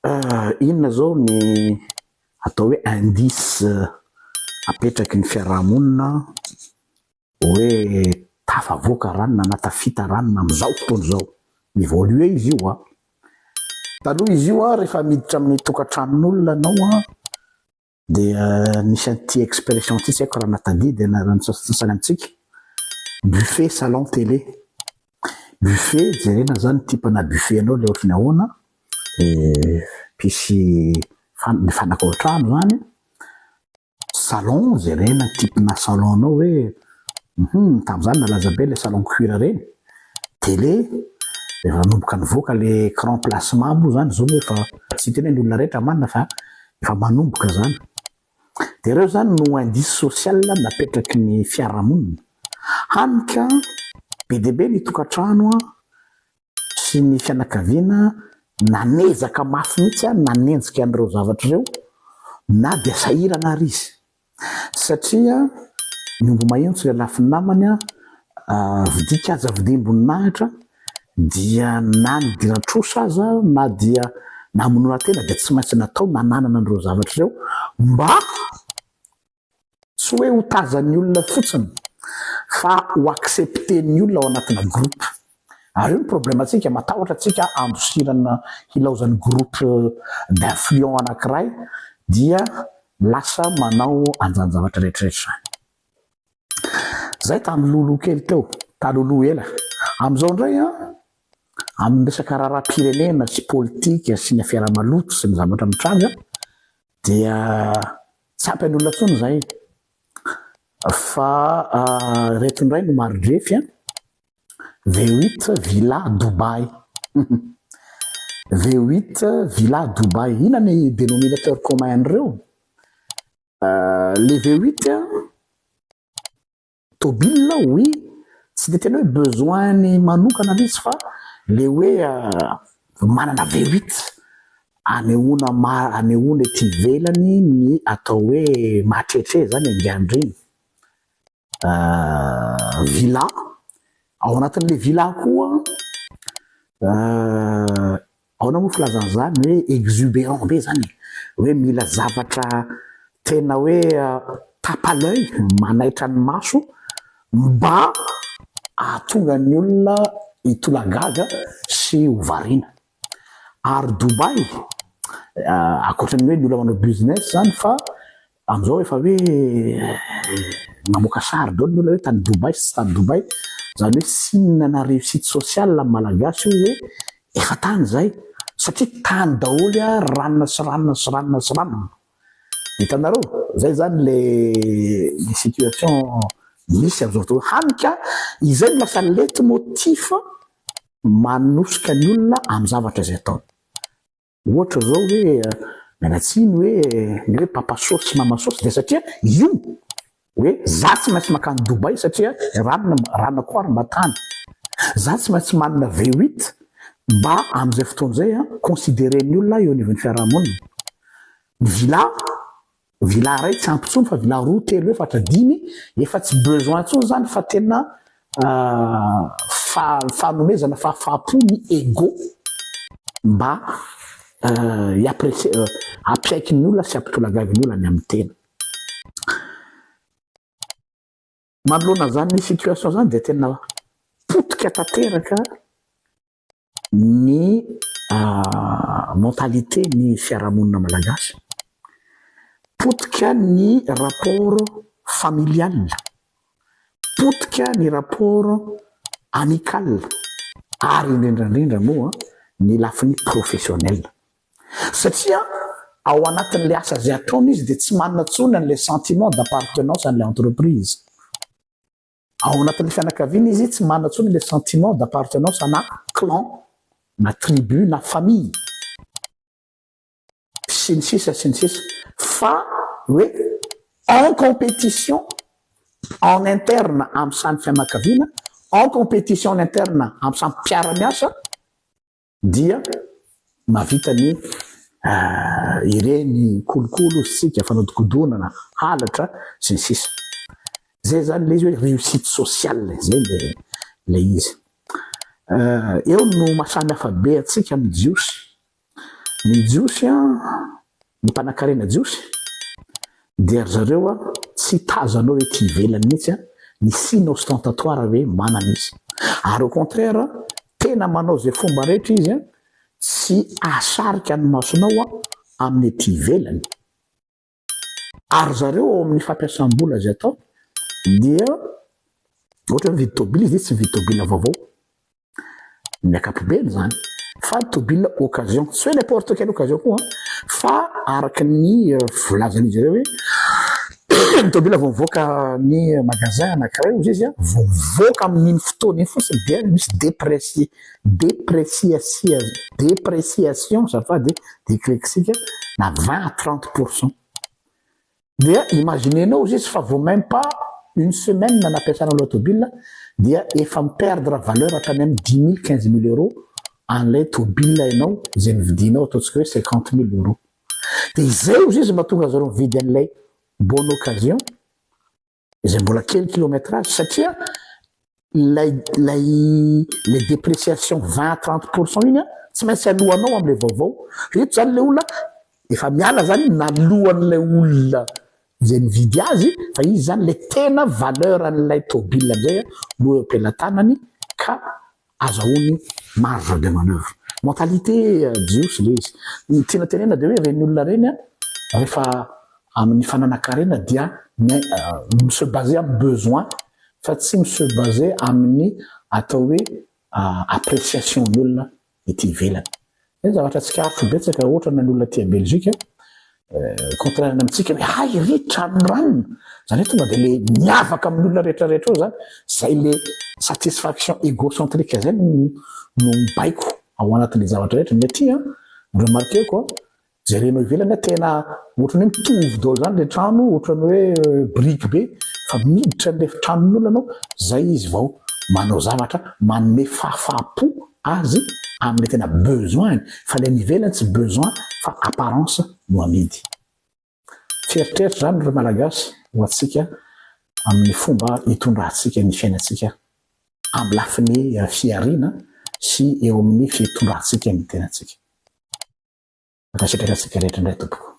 Inona izao ny atao hoe indice apetraky ny fiarahamonina hoe tafavoaka ranona na tafita ranona amin'izao fotoana izao? Mi-évoluer izy io an! Taloha izy io an, rehefa miditra amin'ny tokantranon'olona ianao an, dia nisy an'ity expression ity tsy haiko raha nahatadidy ianareo ny sasany amintsika, buffet salon télé. Buffet, jerena zany type-na buffet anao le ohatry ny ahoana, misy ny fanaka ao an-trano zany, salon, jerena type-na salon anao hoe hum tamin'izany nalaza be le salon cuir reny, télé, rehefa nanomboka nivoaka le écran plasma moa zany zao moa efa tsy hiteny hoe ny olona rehetra manana fa efa manomboka zany. Dia ireo izany no indice social napetraky ny fiarahamonina. Hany ka be dia be ny tokantrano sy ny fianakaviana nanezaka mafy mihitsy nanenjika an'ireo zavatra ireo na dia sahirana ary izy. Satria ny omby maheno tsy lelafin'ny namany, vidiaka aza vidiam-boninahitra dia na nidiran-trosa aza na dia namonoana tena dia tsy maintsy natao nananana an'ireo zavatra ireo mba tsy hoe ho tazan'ny olona fotsiny fa ho accepter-n'ny olona ao anatina groupe. Ary io ny problème-ntsika, matahotra antsika handosirana hilaozan'ny groupe d'influent anankiray dia lasa manao an'izany zavatra rehetra rehetra izany. Zay tamin'ny loloha kely teo, taloloha ela. Amin'izao indray an, amin'ny resaka raharaham-pirenena sy politika sy ny afera maloto sy ny zavatra mitranga dia tsy ampy an'olona intsony izay fa ireto indray no mari-drefy an, V8 Villa Dubaï. V8 Villa Dubaï, inona ny dénominateur commun an'ireo? Le V8 an, tôbila oui, tsy de tena hoe besoin-ny manokana le izy fa le hoe manana V8 anehoana anehoana ety ivelany ny atao hoe mahatretre zany angiandriny. Villa, ao anatin'le villa koa ahoana moa filazana an'izany hoe exuberant be zany e, hoe mila zavatra tena hoe tape à l'oeil, manaitra ny maso mba ahatonga ny olona hitolagaga sy ho variana. Ary Dubaï, ankoatra ny hoe ny olona manao business zany fa amin'izao efa hoe mamoaka sary daholo ny olona hoe tany Dubaï sy tsy tany Dubaï, zany hoe signe na réussite sociale amin'ny malagasy io hoe efa tany zay satria tany daholo ranona sy ranona sy ranona sy ranona. Hitanareo? Zay zany le le situation misy amin'izao fotoana, hany ka izay no lasa leitmotiv manosika ny olona amin'ny zavatra izay ataony. Ohatra izao hoe miala tsiny hoe ny hoe papa sôsy sy mama sôsy dia satria io hoe za tsy maintsy mankany Dubaï satria ranona ranona koa ary mba tany. Za tsy maintsy manana V8 mba amin'izay fotoana izay an considérer-n'ny olona eo anivon'ny fiarahamonina. Ny villa Villa iray tsy ampy intsony fa villa roa, telo, efatra, dimy, efa tsy besoin intsony izany fa tena fanomezana fahafahampo ny ego mba hi-apprecier, hampiaiky ny olona sy hampitolagaga ny olona ny amin'ny tena. Manoloana izany situation izany dia tena potika tanteraka ny mentalité ny fiarahamonina malagasy, potika ny rapport familial, potika ny rapport amical ary indrindra indrindra moa ny lafiny professionnel. Satria ao anatin'ilay asa izay ataony izy dia tsy manana intsony an'ilay sentiment d'appartenance an'ilay entreprise. Ao anatin'ny fianakaviana izy tsy manana intsony ilay sentiment d'appartenance ana clan na tribu na famille sy ny sisa sy ny sisa fa hoe en compétition en interne amin'ny samy fianakaviana, en compétition en interne amin'ny samy mpiara-miasa dia mahavita ny ireny kolokolo isika, fanodikodonana, halatra sy ny sisa. Zay zany le izy hoe réussite sociale, zay le le izy. Eo no maha samy hafa be antsika amin'ny jiosy. Ny Jiosy an, ny mpanankarena Jiosy, dia ry zareo an, tsy tazanao ety ivelany mihitsy an, ny signe ostentatoire hoe manana izy. Ary au contraire, tena manao izay fomba rehetra izy an, tsy hahasarika ny masonao an, amin'ny ety ivelany. Ary zareo ao amin'ny fampiasam-bola izay atao dia ohatra hoe mividy tôbila izy dia tsy mividy tôbila vaovao ny ankapobeny izany fa tôbila occasion, tsy hoe n'importe quelle occasion koa fa araka ny voalazan'izy ireo hoe ny tôbila vao mivoaka ny magasin anankiray hozy izy vao mivoaka amin'iny fotoana iny fotsiny dia misy déprécier dépréciation dépréciation azafady déclexika na 20 à 30%. Dia imaginez-nao izy fa vao même pas une semaine nampiasana l'automobile dia efa mi-perdre valeur hatrany amin'ny 10 000, 15 000 euros an'ilay tôbila ianao izay nividinao ataontsika hoe 50 000 euros. Dia izay ozy izy mahatonga zareo mividy an'ilay bonne occasion izay mbola kely kilométrage, satria lay dépréciation 20 à 30% iny a tsy maintsy alohanao am'ilay vaovao reto zany. Le olona efa miala zany nalohan'ilay olona izay nividy azy, fa izy zany le tena valeur an'ilay tôbila amizay a no eo am-pelatanany ka azahoany marge de manœuvre. Mentalité jiosy le izy. Ny tiana tenena de hoe reny olona reny a rehefa amin'ny fananan-karena dia mi-se baser amin'ny besoin fa tsy mi-se baser amin'ny atao hoe appréciation ny olona ety ivelany. Zay zavatra tsikaritro betsaka, ohatra na ny olona tia Belgique, contraire amintsika hoe hay ry trano ranona zany hoe tonga de le miavaka amin'ny olona rehetrarehetra ao zany. Zay le satisfaction égocentrique zay no mibaiko ao anatin'le zavatra rehetra. Ny aty a remarqueko a jerenao ivelany a tena ohatrany hoe mitovy daholo zany le trano, ohatrany hoe brique be, fa miditra n'le tranon'olona anao zay izy vao manao zavatra manome fahafahapo azy amin'le tena besoin, fa le nivelany tsy besoin fa apparence no amidy. Fieritreritra zany ry Malagasy ho atsika amin'ny fomba hitondrantsika ny fiainantsika amin'ny lafiny fiariana sy eo amin'ny fitondrantsika ny tenantsika. Mankasitraka antsika rehetra indray, tompoko.